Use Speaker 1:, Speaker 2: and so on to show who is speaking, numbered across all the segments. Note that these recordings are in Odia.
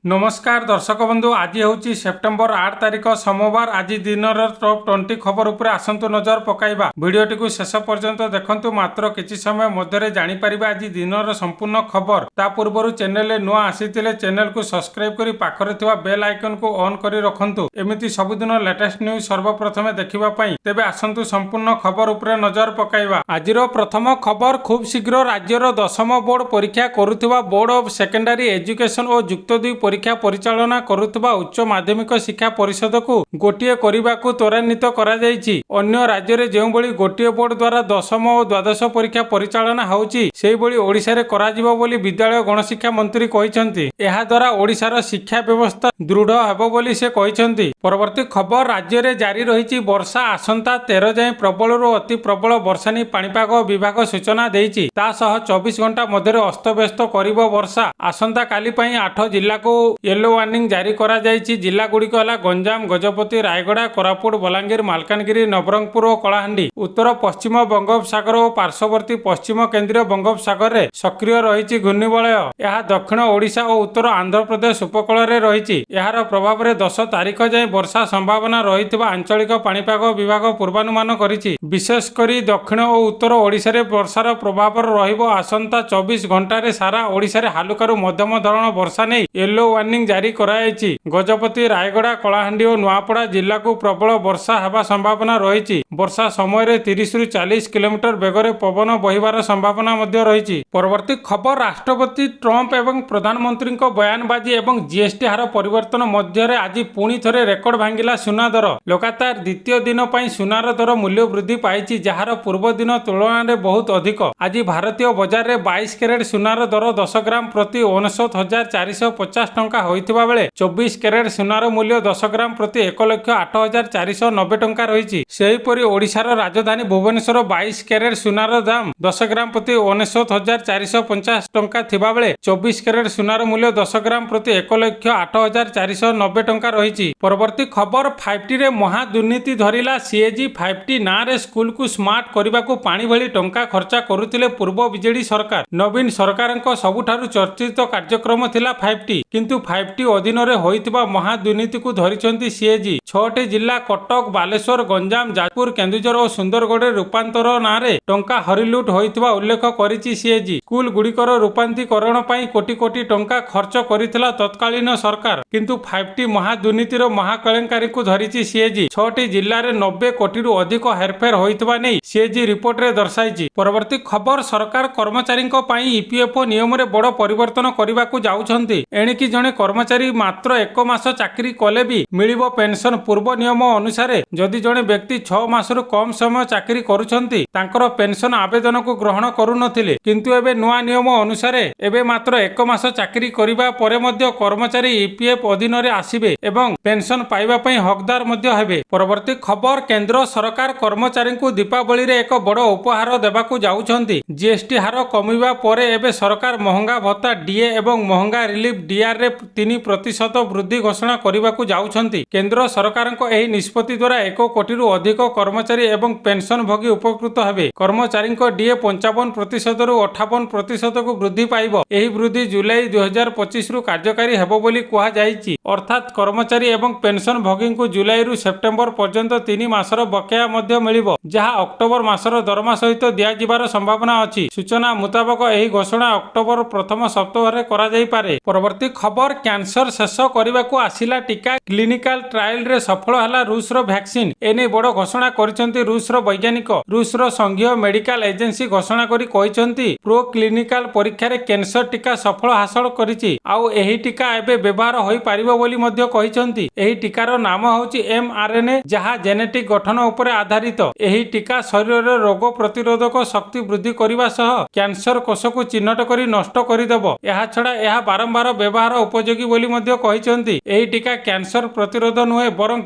Speaker 1: ନମସ୍କାର ଦର୍ଶକ ବନ୍ଧୁ, ଆଜି ହେଉଛି ସେପ୍ଟେମ୍ବର 8 ତାରିଖ, ସୋମବାର। ଆଜି ଦିନର ଟପ୍ 20 ଖବର ଉପରେ ଆସନ୍ତୁ ନଜର ପକାଇବା। ଭିଡ଼ିଓଟିକୁ ଶେଷ ପର୍ଯ୍ୟନ୍ତ ଦେଖନ୍ତୁ। ମାତ୍ର କିଛି ସମୟ ମଧ୍ୟରେ ଜାଣିପାରିବେ ଆଜି ଦିନର ସମ୍ପୂର୍ଣ୍ଣ ଖବର। ତା ପୂର୍ବରୁ ଚ୍ୟାନେଲରେ ନୂଆ ଆସିଥିଲେ ଚ୍ୟାନେଲକୁ ସବସ୍କ୍ରାଇବ କରି ପାଖରେ ଥିବା ବେଲ୍ ଆଇକନକୁ ଅନ୍ କରି ରଖନ୍ତୁ, ଏମିତି ସବୁଦିନ ଲେଟେଷ୍ଟ ନ୍ୟୁଜ୍ ସର୍ବପ୍ରଥମେ ଦେଖିବା ପାଇଁ। ତେବେ ଆସନ୍ତୁ ସମ୍ପୂର୍ଣ୍ଣ ଖବର ଉପରେ ନଜର ପକାଇବା। ଆଜିର ପ୍ରଥମ ଖବର, ଖୁବ୍ ଶୀଘ୍ର ରାଜ୍ୟର ଦଶମ ବୋର୍ଡ ପରୀକ୍ଷା କରୁଥିବା ବୋର୍ଡ ଅଫ୍ ସେକେଣ୍ଡାରୀ ଏଜୁକେସନ ଓ ଯୁକ୍ତ 2 ପରୀକ୍ଷା ପରିଚାଳନା କରୁଥିବା ଉଚ୍ଚ ମାଧ୍ୟମିକ ଶିକ୍ଷା ପରିଷଦକୁ ଗୋଟିଏ କରିବାକୁ ତ୍ୱରାନ୍ୱିତ କରାଯାଇଛି। ଅନ୍ୟ ରାଜ୍ୟରେ ଯେଉଁଭଳି ଗୋଟିଏ ବୋର୍ଡ ଦ୍ୱାରା ଦଶମ ଓ ଦ୍ୱାଦଶ ପରୀକ୍ଷା ପରିଚାଳନା ହେଉଛି, ସେହିଭଳି ଓଡ଼ିଶାରେ କରାଯିବ ବୋଲି ବିଦ୍ୟାଳୟ ଗଣଶିକ୍ଷା ମନ୍ତ୍ରୀ କହିଛନ୍ତି। ଏହାଦ୍ୱାରା ଓଡ଼ିଶାର ଶିକ୍ଷା ବ୍ୟବସ୍ଥା ଦୃଢ଼ ହେବ ବୋଲି ସେ କହିଛନ୍ତି। ପରବର୍ତ୍ତୀ ଖବର, ରାଜ୍ୟରେ ଜାରି ରହିଛି ବର୍ଷା। ଆସନ୍ତା 13 ଯାଏଁ ପ୍ରବଳରୁ ଅତି ପ୍ରବଳ ବର୍ଷା ନେଇ ପାଣିପାଗ ବିଭାଗ ସୂଚନା ଦେଇଛି। ତା ସହ 24 ଘଣ୍ଟା ମଧ୍ୟରେ ଅସ୍ତବ୍ୟସ୍ତ କରିବ ବର୍ଷା। ଆସନ୍ତାକାଲି ପାଇଁ ଆଠ ଜିଲ୍ଲାକୁ ୟେଲୋ ୱାର୍ଣ୍ଣିଂ ଜାରି କରାଯାଇଛି। ଜିଲ୍ଲାଗୁଡ଼ିକ ହେଲା ଗଞ୍ଜାମ, ଗଜପତି, ରାୟଗଡ଼ା, କୋରାପୁଟ, ବଲାଙ୍ଗୀର, ମାଲକାନଗିରି, ନବରଙ୍ଗପୁର ଓ କଳାହାଣ୍ଡି। ଉତ୍ତର ପଶ୍ଚିମ ବଙ୍ଗୋପସାଗର ଓ ପାର୍ଶ୍ୱବର୍ତ୍ତୀ ପଶ୍ଚିମ କେନ୍ଦ୍ରୀୟ ବଙ୍ଗୋପସାଗରରେ ସକ୍ରିୟ ରହିଛି ଘୂର୍ଣ୍ଣିବଳୟ। ଏହା ଦକ୍ଷିଣ ଓଡ଼ିଶା ଓ ଉତ୍ତର ଆନ୍ଧ୍ରପ୍ରଦେଶ ଉପକୂଳରେ ରହିଛି। ଏହାର ପ୍ରଭାବରେ 10 ତାରିଖ ଯାଏଁ ବର୍ଷା ସମ୍ଭାବନା ରହିଥିବା ଆଞ୍ଚଳିକ ପାଣିପାଗ ବିଭାଗ ପୂର୍ବାନୁମାନ କରିଛି। ବିଶେଷ କରି ଦକ୍ଷିଣ ଓ ଉତ୍ତର ଓଡ଼ିଶାରେ ବର୍ଷାର ପ୍ରଭାବ ରହିବ। ଆସନ୍ତା 24 ଘଣ୍ଟାରେ ସାରା ଓଡ଼ିଶାରେ ହାଲୁକାରୁ ମଧ୍ୟମ ଧରଣ ବର୍ଷା ନେଇ ୟେଲୋ ୱାର୍ଣ୍ଣିଂ ଜାରି କରାଯାଇଛି। ଗଜପତି, ରାୟଗଡ଼ା, କଳାହାଣ୍ଡି ଓ ନୂଆପଡ଼ା ଜିଲ୍ଲାକୁ ପ୍ରବଳ ବର୍ଷା ହେବା ସମ୍ଭାବନା ରହିଛି। ବର୍ଷା ସମୟରେ 30ରୁ 40 କିଲୋମିଟର ବେଗରେ ପବନ ବହିବାର ସମ୍ଭାବନା ମଧ୍ୟ ରହିଛି। ପରବର୍ତ୍ତୀ ଖବର, ରାଷ୍ଟ୍ରପତି ଟ୍ରମ୍ପ ଏବଂ ପ୍ରଧାନମନ୍ତ୍ରୀଙ୍କ ବୟାନବାଜି ଏବଂ ଜିଏସଟି ହାର ପରିବର୍ତ୍ତନ ମଧ୍ୟରେ ଆଜି ପୁଣି ଥରେ ରେକର୍ଡ ଭାଙ୍ଗିଲା ସୁନା ଦର। ଲଗାତାର ଦ୍ୱିତୀୟ ଦିନ ପାଇଁ ସୁନାର ଦର ମୂଲ୍ୟ ବୃଦ୍ଧି ପାଇଛି, ଯାହାର ପୂର୍ବ ଦିନ ତୁଳନାରେ ବହୁତ ଅଧିକ। ଆଜି ଭାରତୀୟ ବଜାରରେ 22 କ୍ୟାରେଟ ସୁନାର ଦର 10 ଗ୍ରାମ ପ୍ରତି 59,450 ଟଙ୍କା ହୋଇଥିବା ବେଳେ 24 କ୍ୟାରେଟ ସୁନାର ମୂଲ୍ୟ 10 ଗ୍ରାମ ପ୍ରତି 1,08,490 ଟଙ୍କା ରହିଛି। ସେହିପରି ଓଡ଼ିଶାର ରାଜଧାନୀ ଭୁବନେଶ୍ୱର 22 କ୍ୟାରେଟ ସୁନାର ଦାମ 10 ଗ୍ରାମ ପ୍ରତି 59,450 ଟଙ୍କା ଥିବାବେଳେ 24 କ୍ୟାରେଟ ସୁନାର ମୂଲ୍ୟ 10 ଗ୍ରାମ ପ୍ରତି 1,08,490 ଟଙ୍କା ରହିଛି। ପରବର୍ତ୍ତୀ ଖବର, 5Tରେ ମହା ଦୁର୍ନୀତି ଧରିଲା ସିଏଜି। 5T ନାଁରେ ସ୍କୁଲକୁ ସ୍ମାର୍ଟ କରିବାକୁ ପାଣି ଭଳି ଟଙ୍କା ଖର୍ଚ୍ଚ କରୁଥିଲେ ପୂର୍ବ ବିଜେଡି ସରକାର। ନବୀନ ସରକାରଙ୍କ ସବୁଠାରୁ ଚର୍ଚ୍ଚିତ କାର୍ଯ୍ୟକ୍ରମ ଥିଲା 5T। କିନ୍ତୁ 5T ଅଧୀନରେ ହୋଇଥିବା ମହା ଦୁର୍ନୀତିକୁ ଧରିଛନ୍ତି ସିଏଜି। ଛଅଟି ଜିଲ୍ଲା କଟକ, ବାଲେଶ୍ୱର, ଗଞ୍ଜାମ, ଯାଜପୁର, କେନ୍ଦୁଝର ଓ ସୁନ୍ଦରଗଡ଼ରେ ରୂପାନ୍ତର ନାଁରେ ଟଙ୍କା ହରିଲୁଟ ହୋଇଥିବା ଉଲ୍ଲେଖ କରିଛି ସିଏଜି। ସ୍କୁଲ ଗୁଡ଼ିକର ରୂପାନ୍ତରୀକରଣ ପାଇଁ କୋଟି କୋଟି ଟଙ୍କା ଖର୍ଚ୍ଚ କରିଥିଲା ତତ୍କାଳୀନ ସରକାର। କିନ୍ତୁ 5T ମହା ଦୁର୍ନୀତିର ମହାକେଳେଙ୍କାରୀକୁ ଧରିଛି ସିଏଜି। ଛଅଟି ଜିଲ୍ଲାରେ 90 କୋଟିରୁ ଅଧିକ ହେରଫେର ହୋଇଥିବା ନେଇ ସିଏଜି ରିପୋର୍ଟରେ ଦର୍ଶାଇଛି। ପରବର୍ତ୍ତୀ ଖବର, ସରକାର କର୍ମଚାରୀଙ୍କ ପାଇଁ ଇପିଏଫ୍ଓ ନିୟମରେ ବଡ଼ ପରିବର୍ତ୍ତନ କରିବାକୁ ଯାଉଛନ୍ତି। ଏଣିକି ଜଣେ କର୍ମଚାରୀ ମାତ୍ର ଏକ ମାସ ଚାକିରି କଲେ ବି ମିଳିବ ପେନସନ। ପୂର୍ବ ନିୟମ ଅନୁସାରେ ଯଦି ଜଣେ ବ୍ୟକ୍ତି 6 ମାସରୁ କମ୍ ସମୟ ଚାକିରି କରୁଛନ୍ତି, ତାଙ୍କର ପେନସନ ଆବେଦନକୁ ଗ୍ରହଣ କରୁନଥିଲେ। କିନ୍ତୁ ଏବେ ନୂଆ ନିୟମ ଅନୁସାରେ ଏବେ ମାତ୍ର ଏକ ମାସ ଚାକିରି କରିବା ପରେ ମଧ୍ୟ କର୍ମଚାରୀ ଇପିଏଫ୍ ଅଧୀନରେ ଆସିବେ ଏବଂ ପେନସନ ପାଇବା ପାଇଁ ହକଦାର ମଧ୍ୟ ହେବେ। ପରବର୍ତ୍ତୀ ଖବର, କେନ୍ଦ୍ର ସରକାର କର୍ମଚାରୀଙ୍କୁ ଦୀପାବଳିରେ ଏକ ବଡ଼ ଉପହାର ଦେବାକୁ ଯାଉଛନ୍ତି। ଜିଏସଟି ହାର କମିବା ପରେ ଏବେ ସରକାର ମହଙ୍ଗା ଭତ୍ତା ଡିଏ ଏବଂ ମହଙ୍ଗା ରିଲିଫ ଡିଆରରେ 3% ବୃଦ୍ଧି ଘୋଷଣା କରିବାକୁ ଯାଉଛନ୍ତି। କେନ୍ଦ୍ର ସରକାରଙ୍କ ଏହି ନିଷ୍ପତ୍ତି ଦ୍ୱାରା 1 କୋଟିରୁ ଅଧିକ କର୍ମଚାରୀ ଏବଂ ପେନସନଭୋଗୀ ଉପକୃତ ହେବେ। କର୍ମଚାରୀଙ୍କ ଡିଏ 55%ରୁ 58%କୁ ବୃଦ୍ଧି ପାଇବ। ଏହି ବୃଦ୍ଧି ଜୁଲାଇ 2025ରୁ କାର୍ଯ୍ୟକାରୀ ହେବ ବୋଲି କୁହାଯାଇଛି। ଅର୍ଥାତ୍ କର୍ମଚାରୀ ଏବଂ ପେନସନଭୋଗୀଙ୍କୁ ଜୁଲାଇରୁ ସେପ୍ଟେମ୍ବର ପର୍ଯ୍ୟନ୍ତ 3 ମାସର ବକେୟା ମଧ୍ୟ ମିଳିବ, ଯାହା ଅକ୍ଟୋବର ମାସର ଦରମା ସହିତ ଦିଆଯିବାର ସମ୍ଭାବନା ଅଛି। ସୂଚନା ମୁତାବକ, ଏହି ଘୋଷଣା ଅକ୍ଟୋବର ପ୍ରଥମ ସପ୍ତାହରେ କରାଯାଇପାରେ। ପରବର୍ତ୍ତୀ ଖବର, କ୍ୟାନ୍ସର ଶେଷ କରିବାକୁ ଆସିଲା ଟିକା। କ୍ଲିନିକାଲ ଟ୍ରାଏଲରେ ସଫଳ ହେଲା ରୁଷର ଭ୍ୟାକ୍ସିନ। ଏନେଇ ବଡ଼ ଘୋଷଣା କରିଛନ୍ତି ରୁଷର ବୈଜ୍ଞାନିକ। ରୁଷର ସଂଘୀୟ ମେଡିକାଲ ଏଜେନ୍ସି ଘୋଷଣା କରି କହିଛନ୍ତି, ପ୍ରି କ୍ଲିନିକାଲ ପରୀକ୍ଷାରେ କ୍ୟାନ୍ସର ଟିକା ସଫଳ ହାସଲ କରିଛି। ଆଉ ଏହି ଟିକା ଏବେ ବ୍ୟବହାର ହୋଇପାରିବ ବୋଲି ମଧ୍ୟ କହିଛନ୍ତି। ଏହି ଟିକାର ନାମ ହେଉଛି ଏମଆରଏନଏ, ଯାହା ଜେନେଟିକ ଗଠନ ଉପରେ ଆଧାରିତ। ଏହି ଟିକା ଶରୀରରେ ରୋଗ ପ୍ରତିରୋଧକ ଶକ୍ତି ବୃଦ୍ଧି କରିବା ସହ କ୍ୟାନ୍ସର କୋଷକୁ ଚିହ୍ନଟ କରି ନଷ୍ଟ କରିଦେବ। ଏହାଛଡ଼ା ଏହା ବାରମ୍ବାର ବ୍ୟବହାର ଉପଯୋଗୀ ବୋଲି ମଧ୍ୟ କହିଛନ୍ତି। ଏହି ଟିକା କ୍ୟାନ୍ସର ପ୍ରତିରୋଧ ନୁହେଁ, ବରଂ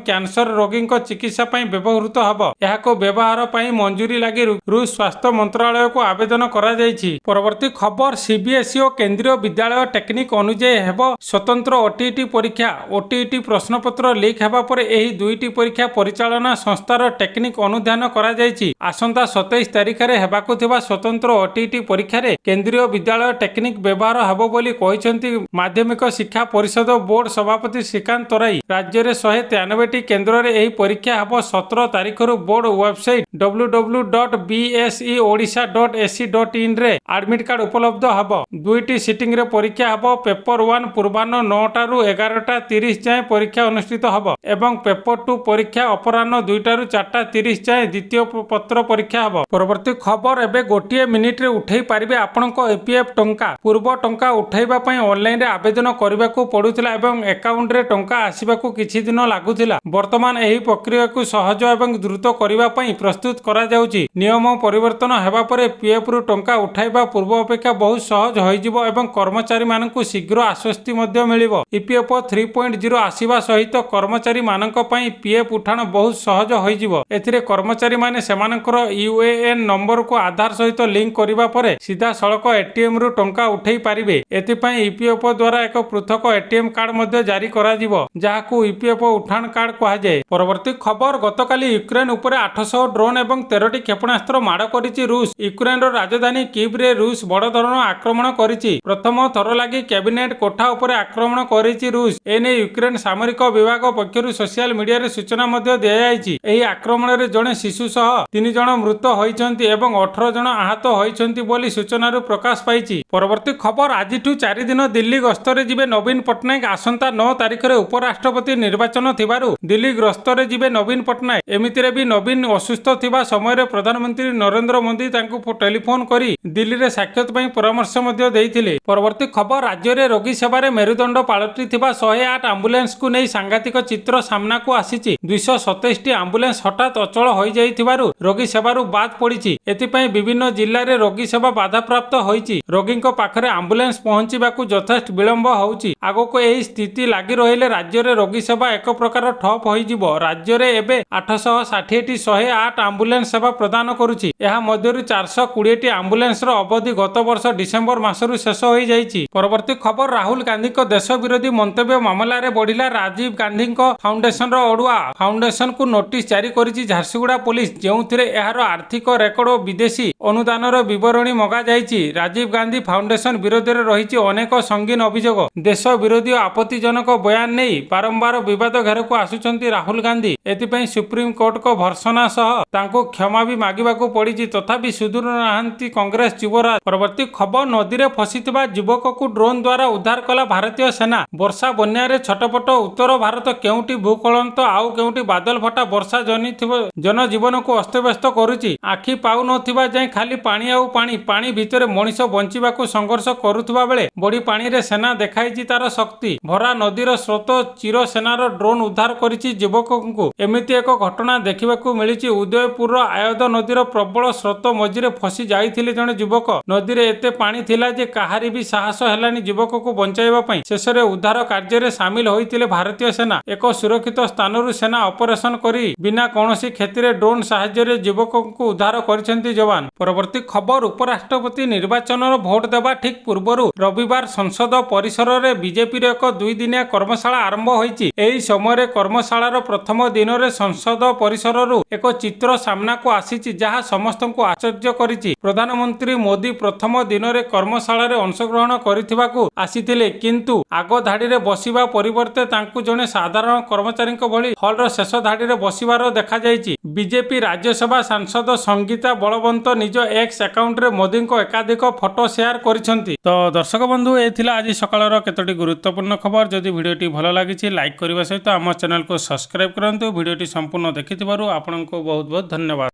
Speaker 1: କ୍ୟାନ୍ସର ରୋଗୀଙ୍କ ଚିକିତ୍ସା ପାଇଁ ବ୍ୟବହୃତ ହେବ। ଏହାକୁ ବ୍ୟବହାର ପାଇଁ ମଞ୍ଜୁରୀ ଲାଗି ରୁଷ ସ୍ୱାସ୍ଥ୍ୟ ମନ୍ତ୍ରାଳୟକୁ ଆବେଦନ କରାଯାଇଛି। ପରବର୍ତ୍ତୀ ଖବର, ସିବିଏସ୍ଇ ଓ କେନ୍ଦ୍ରୀୟ ବିଦ୍ୟାଳୟ ଟେକ୍ନିକ ଅନୁଯାୟୀ ହେବ ସ୍ୱତନ୍ତ୍ର ଓଟିଇଟି ପରୀକ୍ଷା। ଓଟିଇଟି ପ୍ରଶ୍ନପତ୍ର ଲିକ୍ ହେବା ପରେ ଏହି ଦୁଇଟି ପରୀକ୍ଷା ପରିଚାଳନା ସଂସ୍ଥାର ଟେକ୍ନିକ ଅନୁଧ୍ୟାନ କରାଯାଇଛି। ଆସନ୍ତା 27 ତାରିଖରେ ହେବାକୁ ଥିବା ସ୍ୱତନ୍ତ୍ର ଓଟିଇଟି ପରୀକ୍ଷାରେ କେନ୍ଦ୍ରୀୟ ବିଦ୍ୟାଳୟ ଟେକ୍ନିକ ବ୍ୟବହାର ହେବ ବୋଲି କହିଛନ୍ତି ମାଧ୍ୟମିକ ଶିକ୍ଷା ପରିଷଦ ବୋର୍ଡ ସଭାପତି ଶ୍ରୀକାନ୍ତ ତରାଇ। ରାଜ୍ୟରେ 193ଟି କେନ୍ଦ୍ରରେ ଏହି ପରୀକ୍ଷା ହେବ। 17 ତାରିଖରୁ ବୋର୍ଡ ୱେବସାଇଟ୍ ww.bseodisha.ac.inରେ ଆଡମିଟ୍ କାର୍ଡ ଉପଲବ୍ଧ ହେବ। ଦୁଇଟି ସିଟିଂରେ ପରୀକ୍ଷା ହେବ। ପେପର 1 ପୂର୍ବାହ୍ନ 9ଟାରୁ 11:30 ଯାଏଁ ପରୀକ୍ଷା ଅନୁଷ୍ଠିତ ହେବ ଏବଂ ପେପର 2 ପରୀକ୍ଷା ଅପରାହ୍ନ 2ଟାରୁ 4:30 ଯାଏଁ ଦ୍ୱିତୀୟ ପତ୍ର ପରୀକ୍ଷା ହେବ। ପରବର୍ତ୍ତୀ ଖବର, ଏବେ ଗୋଟିଏ ମିନିଟରେ ଉଠେଇ ପାରିବେ ଆପଣଙ୍କ ଇପିଏଫ୍ ଟଙ୍କା। ପୂର୍ବ ଟଙ୍କା ଉଠାଇବା ପାଇଁ ଅନଲାଇନରେ ଆବେଦନ କରିବାକୁ ପଡୁଥିଲା ଏବଂ ଆକାଉଣ୍ଟରେ ଟଙ୍କା ଆସିବାକୁ କିଛି ଦିନ ଲାଗୁଥିଲା। ବର୍ତ୍ତମାନ ଏହି ପ୍ରକ୍ରିୟାକୁ ସହଜ ଏବଂ ଦ୍ରୁତ କରିବା ପାଇଁ ପ୍ରସ୍ତୁତ କରାଯାଉଛି। ନିୟମ ପରିବର୍ତ୍ତନ ହେବା ପରେ ପିଏଫ୍ ରୁ ଟଙ୍କା ଉଠାଇବା ପୂର୍ବ ଅପେକ୍ଷା ବହୁତ ସହଜ ହୋଇଯିବ ଏବଂ କର୍ମଚାରୀମାନଙ୍କୁ ଶୀଘ୍ର ଆଶ୍ୱସ୍ତି ମଧ୍ୟ ମିଳିବ। ଇପିଏଫ୍ଓ 3.0 ଆସିବା ସହିତ କର୍ମଚାରୀମାନଙ୍କ ପାଇଁ ପିଏଫ୍ ଉଠାଣ ବହୁତ ସହଜ ହୋଇଯିବ। ଏଥିରେ କର୍ମଚାରୀମାନେ ସେମାନଙ୍କର ୟୁଏଏନ୍ ନମ୍ବରକୁ ଆଧାର ସହିତ ଲିଙ୍କ କରିବା ପରେ ସିଧାସଳଖ ଏଟିଏମ୍ ରୁ ଟଙ୍କା ଉଠେଇ ପାରିବେ। ଏଥିପାଇଁ ଇପିଏଫ୍ଓ ଦ୍ୱାରା ଏକ ପୃଥକ ଏଟିଏମ୍ କାର୍ଡ ମଧ୍ୟ ଜାରି କରାଯିବ, ଯାହାକୁ ଇପିଏଫ୍ଓ ଉଠାଣ କାର୍ଡ କୁହାଯାଏ। ପରବର୍ତ୍ତୀ ଖବର, ଗତକାଲି ୟୁକ୍ରେନ ଉପରେ 800 ଡ୍ରୋନ୍ ଏବଂ 13ଟି କ୍ଷେପଣାସ୍ତ୍ର ମାଡ଼ କରିଛି ରୁଷ। ୟୁକ୍ରେନର ରାଜଧାନୀ କିଭ୍ରେ ରୁଷ ବଡ଼ ଧରଣର ଆକ୍ରମଣ କରିଛି। ପ୍ରଥମ ଥର ଲାଗି କ୍ୟାବିନେଟ କୋଠା ଉପରେ ଆକ୍ରମଣ କରିଛି ରୁଷ। ଏନେଇ ୟୁକ୍ରେନ ସାମରିକ ବିଭାଗ ପକ୍ଷରୁ ସୋସିଆଲ ମିଡିଆରେ ସୂଚନା ମଧ୍ୟ ଦିଆଯାଇଛି। ଏହି ଆକ୍ରମଣରେ ଜଣେ ଶିଶୁ ସହ ତିନି ଜଣ ମୃତ ହୋଇଛନ୍ତି ଏବଂ 18 ଜଣ ଆହତ ହୋଇଛନ୍ତି ବୋଲି ସୂଚନାରୁ ପ୍ରକାଶ ପାଇଛି। ପରବର୍ତ୍ତୀ ଖବର, ଆଜିଠୁ 4 ଦିନ ଦିଲ୍ଲୀ ଗସ୍ତରେ ଯିବେ ନବୀନ ପଟ୍ଟନାୟକ। ଆସନ୍ତା 9 ତାରିଖରେ ଉପରାଷ୍ଟ୍ରପତି ନିର୍ବାଚନ ଥିବାରୁ ଦିଲ୍ଲୀ ଗସ୍ତରେ ଯିବେ ନବୀନ ପଟ୍ଟନାୟକ। ଏମିତିରେ ବି ନବୀନ ଅସୁସ୍ଥ ଥିବା ସମୟରେ ପ୍ରଧାନମନ୍ତ୍ରୀ ନରେନ୍ଦ୍ର ମୋଦି ତାଙ୍କୁ ଟେଲିଫୋନ କରି ଦିଲ୍ଲୀରେ ସାକ୍ଷାତ ପାଇଁ ପରାମର୍ଶ ମଧ୍ୟ ଦେଇଥିଲେ। ପରବର୍ତ୍ତୀ ଖବର, ରାଜ୍ୟରେ ରୋଗୀ ସେବାରେ ମେରୁଦଣ୍ଡ ପାଲଟିଥିବା 108 ଆମ୍ବୁଲାନ୍ସକୁ ନେଇ ସାଂଘାତିକ ଚିତ୍ର ସାମ୍ନାକୁ ଆସିଛି। 227ଟି ଆମ୍ବୁଲାନ୍ସ ହଠାତ୍ ଅଚଳ ହୋଇଯାଇଥିବାରୁ ରୋଗୀ ସେବାରୁ ବାଦ୍ ପଡ଼ିଛି। ଏଥିପାଇଁ ବିଭିନ୍ନ ଜିଲ୍ଲାରେ ରୋଗୀ ସେବା ବାଧାପ୍ରାପ୍ତ ହୋଇଛି। ରୋଗୀଙ୍କ ପାଖରେ ଆମ୍ବୁଲାନ୍ସ ପହଞ୍ଚିବାକୁ ଯଥେଷ୍ଟ ବିଳମ୍ବ ହେଉଛି। ଆଗକୁ ଏହି ସ୍ଥିତି ଲାଗି ରହିଲେ ରାଜ୍ୟରେ ରୋଗୀ ସେବା ଏକ ପ୍ରକାର ଠପ୍ ହୋଇଯିବ। ରାଜ୍ୟରେ ଏବେ 860ଟି 108 ଆମ୍ବୁଲାନ୍ସ ସେବା ପ୍ରଦାନ କରୁଛି। ଏହା ମଧ୍ୟରୁ 420ଟି ଆମ୍ବୁଲାନ୍ସର ଅବଧି ଗତ ବର୍ଷ ଡିସେମ୍ବର ମାସରୁ ଶେଷ ହୋଇଯାଇଛି। ପରବର୍ତ୍ତୀ ଖବର, ରାହୁଲ ଗାନ୍ଧୀଙ୍କ ଦେଶ ବିରୋଧୀ ମନ୍ତବ୍ୟ ମାମଲାରେ ବଢିଲା ରାଜୀବ ଗାନ୍ଧୀଙ୍କ ଫାଉଣ୍ଡେସନର ଅଡୁଆ। ଫାଉଣ୍ଡେସନକୁ ନୋଟିସ ଜାରି କରିଛି ଝାରସୁଗୁଡ଼ା ପୋଲିସ, ଯେଉଁଥିରେ ଏହାର ଆର୍ଥିକ ରେକର୍ଡ ଓ ବିଦେଶୀ ଅନୁଦାନର ବିବରଣୀ ମଗାଯାଇଛି। ରାଜୀବ ଗାନ୍ଧୀ ଫାଉଣ୍ଡେସନ ବିରୋଧରେ ରହିଛି ଅନେକ ସଙ୍ଗୀନ ଅଭିଯୋଗ। ଦେଶ ବିରୋଧୀ ଓ ଆପତ୍ତିଜନକ ବୟାନ ନେଇ ବାରମ୍ବାର ବିବାଦ ଘେରକୁ ଆସୁଛନ୍ତି ରାହୁଲ ଗାନ୍ଧୀ। ଏଥିପାଇଁ ସୁପ୍ରିମକୋର୍ଟଙ୍କ ଭର୍ତ୍ସନା ସହ ତାଙ୍କୁ କ୍ଷମା ବି ମାଗିବାକୁ ପଡ଼ିଛି। ତଥାପି ସୁଧୁରୁ ନାହାନ୍ତି କଂଗ୍ରେସ ଯୁବରାଜ। ପରବର୍ତ୍ତୀ ଖବର, ନଦୀରେ ଫସିଥିବା ଯୁବକକୁ ଡ୍ରୋନ୍ ଦ୍ୱାରା ଉଦ୍ଧାର କଲା ଭାରତୀୟ ସେନା। ବର୍ଷା ବନ୍ୟାରେ ଛଟପଟ ଉତ୍ତର ଭାରତ। କେଉଁଠି ଭୂସ୍ଖଳନ ତ ଆଉ କେଉଁଠି ବାଦଲ ଫଟା ବର୍ଷା ଜନିଥିବ ଜନଜୀବନକୁ ଅସ୍ତବ୍ୟସ୍ତ କରୁଛି। ଆଖି ପାଉନଥିବା ଯାଏଁ ଖାଲି ପାଣି ଆଉ ପାଣି। ପାଣି ଭିତରେ ମଣିଷ ବଞ୍ଚିବାକୁ ସଂଘର୍ଷ କରୁଥିବା ବେଳେ ବଢି ପାଣିରେ ସେନା ଦେଖାଇଛି ତାର ଶକ୍ତି। ଭରା ନଦୀର ସ୍ରୋତ ଚିରି ସେନାର ଡ୍ରୋନ୍ ଉଦ୍ଧାର କରିଛି ଯୁବକଙ୍କୁ। ଏମିତି ଏକ ଘଟଣା ଦେଖିବାକୁ ମିଳିଛି ଉଦୟପୁରର ଆୟଦ। ନଦୀର ପ୍ରବଳ ସ୍ରୋତ ମଝିରେ ଫସି ଯାଇଥିଲେ ଜଣେ ଯୁବକ। ନଦୀରେ ଏତେ ପାଣି ଥିଲା ଯେ କାହାରି ବି ସାହସ ହେଲାନି ଯୁବକକୁ ବଞ୍ଚାଇବା ପାଇଁ। ଶେଷରେ ଉଦ୍ଧାର କାର୍ଯ୍ୟରେ ସାମିଲ ହୋଇଥିଲେ ଭାରତୀୟ ସେନା। ଏକ ସୁରକ୍ଷିତ ସ୍ଥାନରୁ ସେନା ଅପରେସନ କରି ବିନା କୌଣସି କ୍ଷତିରେ ଡ୍ରୋନ୍ ସାହାଯ୍ୟରେ ଯୁବକଙ୍କୁ ଉଦ୍ଧାର କରିଛନ୍ତି ଯବାନ। ପରବର୍ତ୍ତୀ ଖବର, ଉପରାଷ୍ଟ୍ରପତି ନିର୍ବାଚନର ଭୋଟ ଦେବା ଠିକ୍ ପୂର୍ବରୁ ରବିବାର ସଂସଦ ପରିସରରେ ବିଜେପିର ଏକ ଦୁଇଦିନିଆ କର୍ମଶାଳା ଆରମ୍ଭ ହୋଇଛି। ଏହି ସମୟରେ କର୍ମଶାଳାର ପ୍ରଥମ ଦିନରେ ସଂସଦ ପରିସରରୁ ଏକ ଚିତ୍ର ସାମ୍ନାକୁ ଆସିଛି, ଯାହା ସମସ୍ତଙ୍କୁ ଆଶ୍ଚର୍ଯ୍ୟ କରିଛି। ପ୍ରଧାନମନ୍ତ୍ରୀ ମୋଦି ପ୍ରଥମ ଦିନରେ କର୍ମଶାଳାରେ ଅଂଶଗ୍ରହଣ କରିବାକୁ ଆସିଥିଲେ, କିନ୍ତୁ ଆଗ ଧାଡ଼ିରେ ବସିବା ପରିବର୍ତ୍ତେ ତାଙ୍କୁ ଜଣେ ସାଧାରଣ କର୍ମଚାରୀଙ୍କ ଭଳି ହଲର ଶେଷ ଧାଡ଼ିରେ ବସିବାର ଦେଖାଯାଇଛି। ବିଜେପି ରାଜ୍ୟସଭା ସାଂସଦ ସଙ୍ଗୀତା ବଳବନ୍ତ ନିଜ ଏକ୍ସ ଆକାଉଣ୍ଟରେ ମୋଦିଙ୍କ ଏକାଧିକ ଫଟୋ ସେୟାର କରିଛନ୍ତି। ତ ଦର୍ଶକ ବନ୍ଧୁ, ଏ ଥିଲା ଆଜି ସକାଳର କେତୋଟି ଗୁରୁତ୍ୱପୂର୍ଣ୍ଣ ଖବର। ଯଦି ଭିଡ଼ିଓଟି ଭଲ ଲାଗିଛି, ଲାଇକ୍ କରିବା ସହିତ ଆମ ଚ୍ୟାନେଲକୁ ସବସ୍କ୍ରାଇବ୍ କରନ୍ତୁ। ଭିଡ଼ିଓଟି ସମ୍ପୂର୍ଣ୍ଣ ଦେଖିଥିବାରୁ ଆପଣଙ୍କୁ ବହୁତ ବହୁତ ଧନ୍ୟବାଦ।